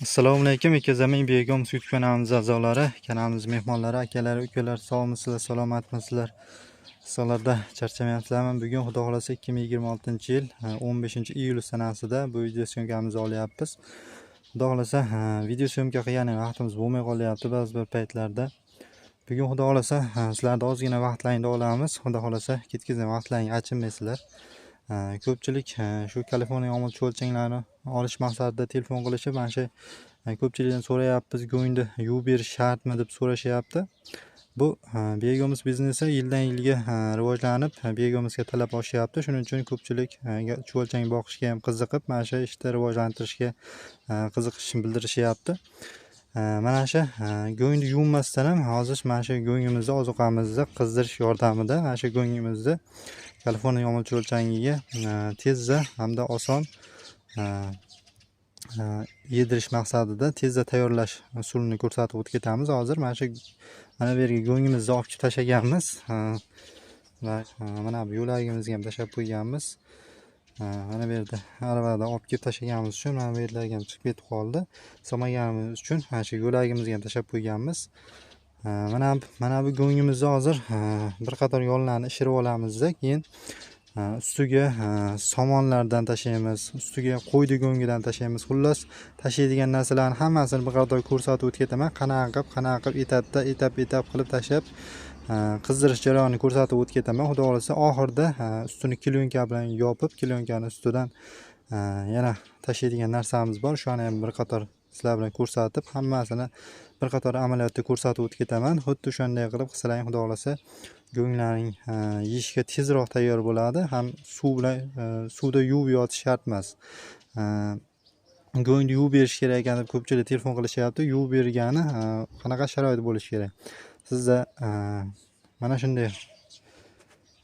Assalomu alaykum Ekazamin Begom YouTube kanalimiz a'zolari, kanalimiz mehmonlari, akalar, ukalar, sog'misizlar, salomatmisizlar? Sizlarda charchamayapsizlarmi? Bugun Xudo xolasa 2026-yil 15-iyul sanasida bu video syomkamizni olyapmiz. Xudo xolasa video syomka qilgan vaqtimiz bo'lmay qolyapti ba'zi bir paytlarda. Bugun Xudo xolasa sizlarda ozgina vaqtlaringni olamiz. Xudo xolasa ketkizgan vaqtlaringga achinmaysizlar. Ko'pchilik shu Kaliforniya omil cho'lchanglarni olish maqsadida telefon qilishib, mana shu ko'pchilikdan so'rayapmiz, go'ngni yuvib berish shartmi deb so'rashyapti. Bu Begomuz biznesi yildan yilga rivojlanib, Begomuzga talab oshyapti. Shuning uchun ko'pchilik chuvalchang boqishga ham qiziqib, mana shu ishni rivojlantirishga qiziqish bildirishyapti. Mana shu go'ngni yuvmasdan ham hozir mana shu go'ngimizni, ozuqamizni qizdirish yordamida mana shu go'ngimizni Kaliforniya yomil chuvalchangiga tezda hamda oson yedirish maqsadida tezda tayyorlash usulini ko'rsatib o'tib ketamiz. Hozir mana shu mana bu yerga go'ngimizni olib chiqib tashlaganmiz va mana bu yo'lagimizga ham tashlab qo'yganmiz. Mana bu yerda aravada olib kelib tashlaganimiz uchun mana bu yerlarga ham chiqib ketib qoldi. Solmaganimiz uchun mana shu yo'lagimizga ham tashlab qo'yganmiz. Mana bu go'ngimizni hozir bir qator yollarni ishirib olamizda, keyin ustiga somonlardan tashlaymiz, ustiga qo'ydi go'ngidan tashlaymiz. Xullas, tashlaydigan narsalarni hammasini bir qator ko'rsatib o'tib ketaman. Qanaqa qilib etapda etap qilib tashlab qizdirish jarayonini ko'rsatib o'tib ketaman. Xudo xolasa oxirida ustini klyonka bilan yopib, klyonkani ustidan yana tashlaydigan narsamiz bor. Shuni ham bir qator sizlar bilan ko'rsatib, hammasini bir qator amaliyotda ko'rsatib o'tib ketaman. Xuddi o'shanday qilib qilsalaring, Xudo xolasa go'nglaring yeyishga tezroq tayyor bo'ladi. Ham suv bilan suvda yuvib yotish shart emas. Go'ngni yuvib berish kerak ekan deb ko'pchilik telefon qilishyapti. Yuvib bergani qanaqa sharoit bo'lishi kerak? Sizda mana shunday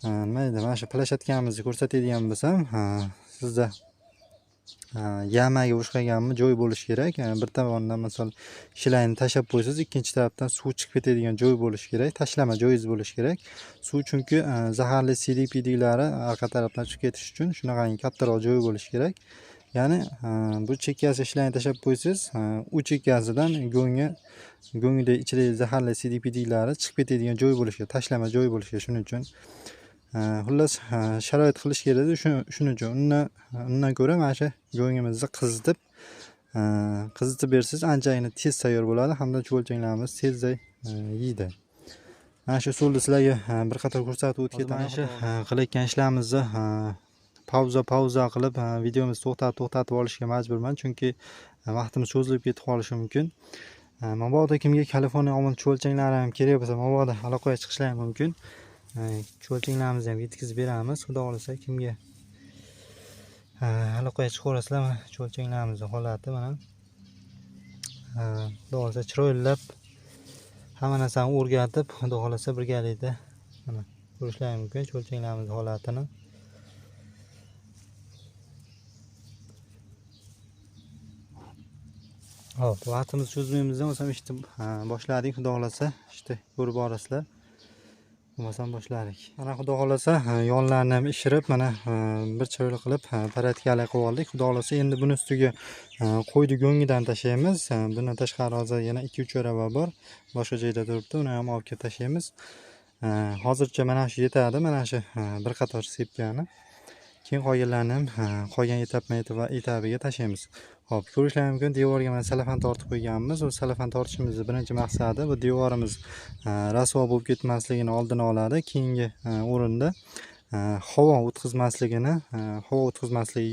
nima deydi, mana shu plashatkamizni ko'rsatadigan bo'lsam, sizda yamaga o'xshaganmi joy bo'lishi kerak. Bir tomondan misol shilayni tashlab qo'ysangiz, ikkinchi tarafdan suv chiqib ketadigan joy bo'lishi kerak, tashlama joyingiz bo'lishi kerak. Suv chunki zaharli siydik-piydiklari orqa tarafdan chiqib ketish uchun shunaqangi kattaroq joy bo'lishi kerak. Ya'ni bu chekkasi shilayni tashlab qo'ysangiz, u chekkasidan go'ngida ichidagi zaharli siydik-piydiklari chiqib ketadigan joy bo'lishi kerak, tashlama joy bo'lishi kerak. Shuning uchun xullas sharoit qilish kerak. Shuning uchun undan ko'ra mana shu go'ngimizni qizitib bersangiz anchagina tez tayyor bo'ladi hamda chuvalchanglarimiz tezda yeydi. Mana shu usulni sizlarga bir qator ko'rsatib o'tib ketaman. Mana shu qilayotgan ishlarimizni pauza qilib videomizni to'xtatib olishga majburman, chunki vaqtimiz cho'zilib ketib qolishi mumkin. Mabodo kimga Kaliforniya omil chuvalchanglari ham kerak bo'lsa, mabodo aloqaga chiqishlari mumkin. Chuvalchanglarimizni ham yetkazib beramiz. Xudo xolasa kimga aloqaga chiqaverasizlar. Mana chuvalchanglarimizni holati mana. Xudo xolasa chiroylab hamma narsani o'rgatib, Xudo xolasa birgalikda mana ko'rishlari mumkin chuvalchanglarimizni holatini. Xo'p, vaqtimizni cho'zmaymizdan bo'lsam ishni boshladik. Xudo xolasa ishni ko'rib borasizlar. Bo'lmasam boshladik. Mana Xudo xolasa yonlarini ham ishirib, mana bir chiroyli qilib paratkali qilib oldik. Xudo xolasa endi buni ustiga qo'ydi go'ngidan tashlaymiz. Bundan tashqari hozir yana 2-3 arava bor. Boshqa joyda turibdi, uni ham olib kelib tashlaymiz. Hozircha mana shu yetadi, mana shu bir qator sepgani. Keyin qolganlarni ham qolgan etabiga tashlaymiz. Xo'p, ko'rishlaring mumkin, devorga mana salafan tortib qo'yganmiz. U salafan tortishimizning birinchi maqsadi bu devorimiz rasvo bo'lib ketmasligini oldini oladi. Keyingi o'rinda havo o'tkazmasligiga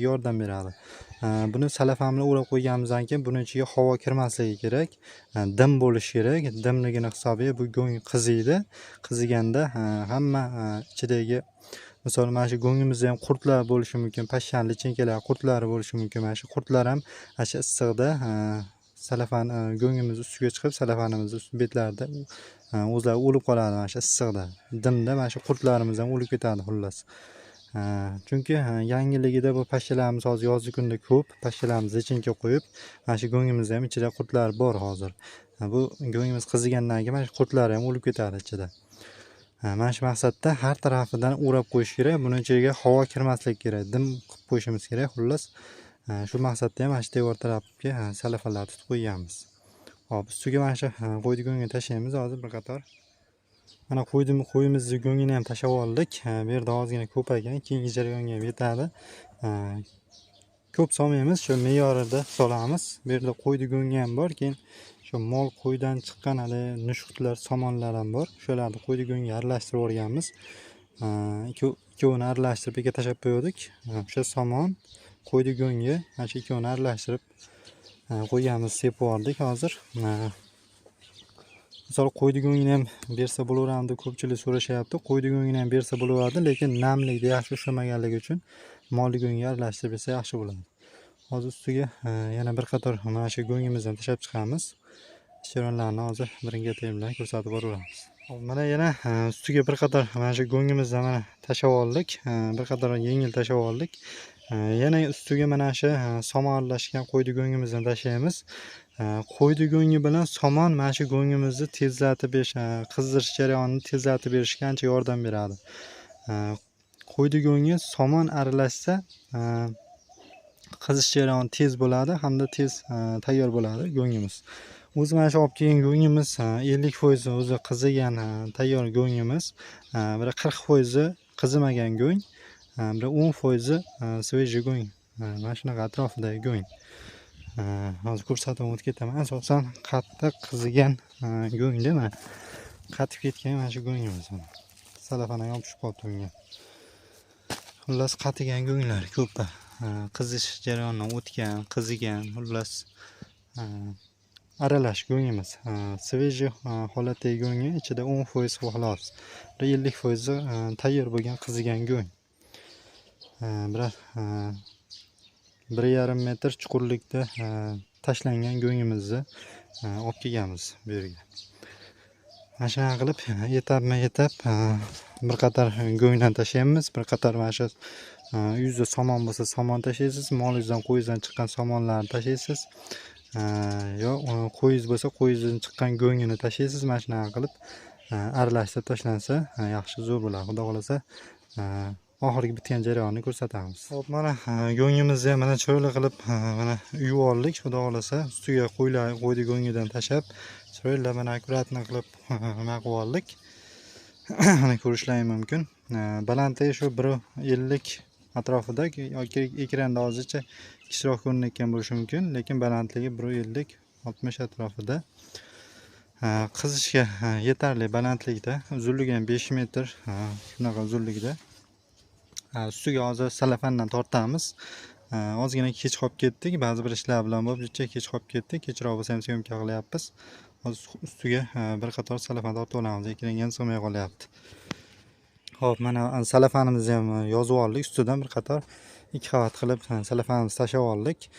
yordam beradi. Buni salafan bilan o'rab qo'yganimizdan keyin buning ichiga havo kirmasligi kerak, dim bo'lishi kerak. Dimligini hisobiga bu go'ng qiziydi. Qiziganda hamma ichidagi misol mana shu go'ngimizda ham qurtlar bo'lishi mumkin, pashshani lichinkalar qurtlari bo'lishi mumkin. Mana shu qurtlar ham ana shu issiqda salafan go'ngimiz ustiga chiqib, salafanimiz betlarida o'zlari o'lib qoladi mana shu issiqda. Dimda mana shu qurtlarimiz ham o'lib ketadi xullas. Chunki yangiligida bu pashshalarimiz hozir yozgi kunda ko'p, pashshalarimiz lichinka qo'yib, mana shu go'ngimizda ham ichida qurtlar bor hozir. Bu go'ngimiz qizigandan keyin mana shu qurtlar ham o'lib ketadi ichida. Mana shu maqsadda har tarafidan o'rab qo'yish kerak. Buning ichiga havo kirmasligi kerak, dim qilib qo'yishimiz kerak. Xullas, Shu maqsadda ham mana shu devor tarafga salafanlar tutib qo'yganmiz. Hop, ustiga mana shu qo'yni go'ngini tashlaymiz hozir bir qator. Mana qo'yimizni go'ngini ham tashlab oldik. Bu yerda ozgina ko'p ekan, keyingi jarayonga ham yetadi. Ko'p solmaymiz, shu me'yorida solamiz. Bu yerda qo'yni go'ngi ham bor, keyin shu mol qo'ydan chiqqan hali nushuqlar, somonlar ham bor. Shularni qo'yni go'ngiga aralashtirib yuborganmiz. Ikkovini aralashtirib birga tashlab qo'ydik. O'sha somon, qo'yni go'ngi, mana shu ikkovini aralashtirib qo'yganmiz, sepib yubordik hozir. Misol qo'yni go'ngini ham bersa bo'laveradi, ko'pchilik so'rashyapti. Qo'yni go'ngini ham bersa bo'laveradi, lekin namlikda yaxshi ushlamaganligi uchun molni go'ngiga aralashtirib bersa yaxshi bo'ladi. Hozir ustiga yana bir qator mana shu go'ngimizdan tashlab chiqamiz. Jarayonlarni hozir birin-ketin bilan ko'rsatib boraveramiz. Hop, mana yana ustiga bir qator mana shu go'ngimizdan mana tashlab oldik. Bir qator yengil tashlab oldik. Yana ustiga mana shu somon aralashgan qo'yni go'ngimizdan tashlaymiz. Qo'yni go'ngi bilan somon mana shu go'ngimizni tezlatib berish, qizdirish jarayonini tezlatib berishga ancha yordam beradi. Qo'yni go'ngi somon aralashsa qizish jarayoni tez bo'ladi hamda tez tayyor bo'ladi go'ngimiz. O'zi mana shu olib kelgan go'ngimiz 50% o'zi qizigan tayyor go'ngimiz, bir 40% qizimagan go'ng, bir 10% svejiy go'ng. Mana shunaqa atrofidagi go'ng. Hozir ko'rsatib o'tib ketaman. Asosan qattiq qizigan go'ngda mana qatib ketgan mana shu go'ngimiz. Salafana yopishib qoldi unga. Xullas qatigan go'nglar ko'p. Qizish jarayonidan o'tgan, qizigan, xullas aralash go'ngimiz. Svejiy holatdagi go'ngi ichida 10% xolos. 50% tayyor bo'lgan qizigan go'ng. Biraz 1,5 metr chuqurlikda tashlangan go'ngimizni olib kelganmiz bu yerga. Mana shunaqa qilib etapma-etap bir qator go'ngdan tashlaymiz, bir qator mana shu yuzda somon bo'lsa somon tashlaysiz, molingizdan qo'yingizdan chiqqan somonlarni tashlaysiz. Yo qo'yingiz bo'lsa qo'yingizdan chiqqan go'ngini tashlaysiz. Mana shunaqa qilib aralashtirib tashlansa yaxshi, zo'r bo'ladi. Xudo xolasa oxirgi bitgan jarayonni ko'rsatamiz. Hop, mana go'ngimizni ham mana chiroyli qilib mana uyib oldik. Xudo xolasa ustiga qo'yni go'ngidan tashlab chiroyli mana akkuratно qilib nima qilib oldik. Mana ko'rishlaring mumkin. Balandligi shu 1,50 atrofida yoki ekranda hozircha kichikroq ko'rinayotgan bo'lishi mumkin, lekin balandligi 1,50-60 atrofida. Qizishga yetarli balandlikda, uzunligi ham 5 metr, shunaqa uzunlikda. Ustiga hozir salafandan tortamiz. Ozgina kech qolib ketdik, ba'zi bir ishlar bilan bo'lib juda kech qolib ketdik. Kechroq bo'lsa ham syomka qilyapmiz. Hozir ustiga bir qator salafan tortib olamiz, ekranga ham sig'may qolyapti. Xo'p, mana salafanimizni ham yozib oldik. Ustidan bir qator 2 qavat qilib salafanimizni tashlab oldik.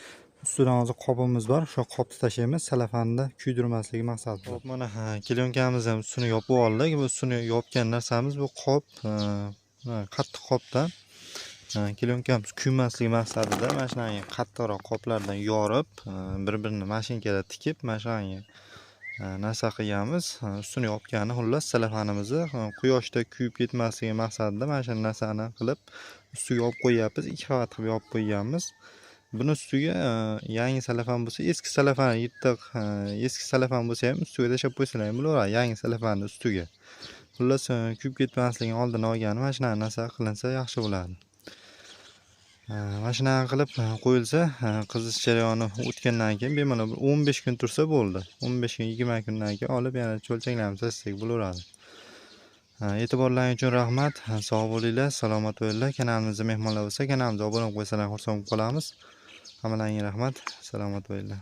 Ustidan hozir qopimiz bor, o'sha qopni tashlaymiz, salafanni kuydirmasligi maqsadida. Xo'p, mana kelyonkamizni ham ustini yopib oldik. Bu ustini yopgan narsamiz bu qop, qattiq qopdan kelyonkamiz kuymasligi maqsadida mana shunaqa qattiqroq qoplardan yorib, bir-birini mashinkada tikib, mana shunaqa narsa qilganmiz. Ustini yopgani xullas salafanimizni quyoshda kuyib ketmasligi maqsadida mana shu narsani qilib ustiga olib qo'yyapmiz. 2 qavat qilib yopib qo'yganmiz. Buni ustiga yangi salafan bo'lsa, eski salafan yirtiq, eski salafan bo'lsa ham ustiga tashlab qo'ysalar ham bo'laveradi, yangi salafanni ustiga. Xullas kuyib ketmasligini oldini olgani mana shunaqa narsa qilinsa yaxshi bo'ladi. Mana shunaqa qilib qo'yilsa, qizish jarayoni o'tgandan keyin bemalol bir 15 kun tursa bo'ldi. 15 kun, 20 kundan keyin olib yana cho'lchanglarni tashlasak bo'laveradi. E'tiborlaring uchun rahmat. Sog' bo'linglar, salomat bo'linglar. Kanalimizda mehmonlar bo'lsa, kanalimizga obuna bo'lib qo'ysalar xursand bo'lib qolamiz. Hammalaringga rahmat. Salomat bo'linglar.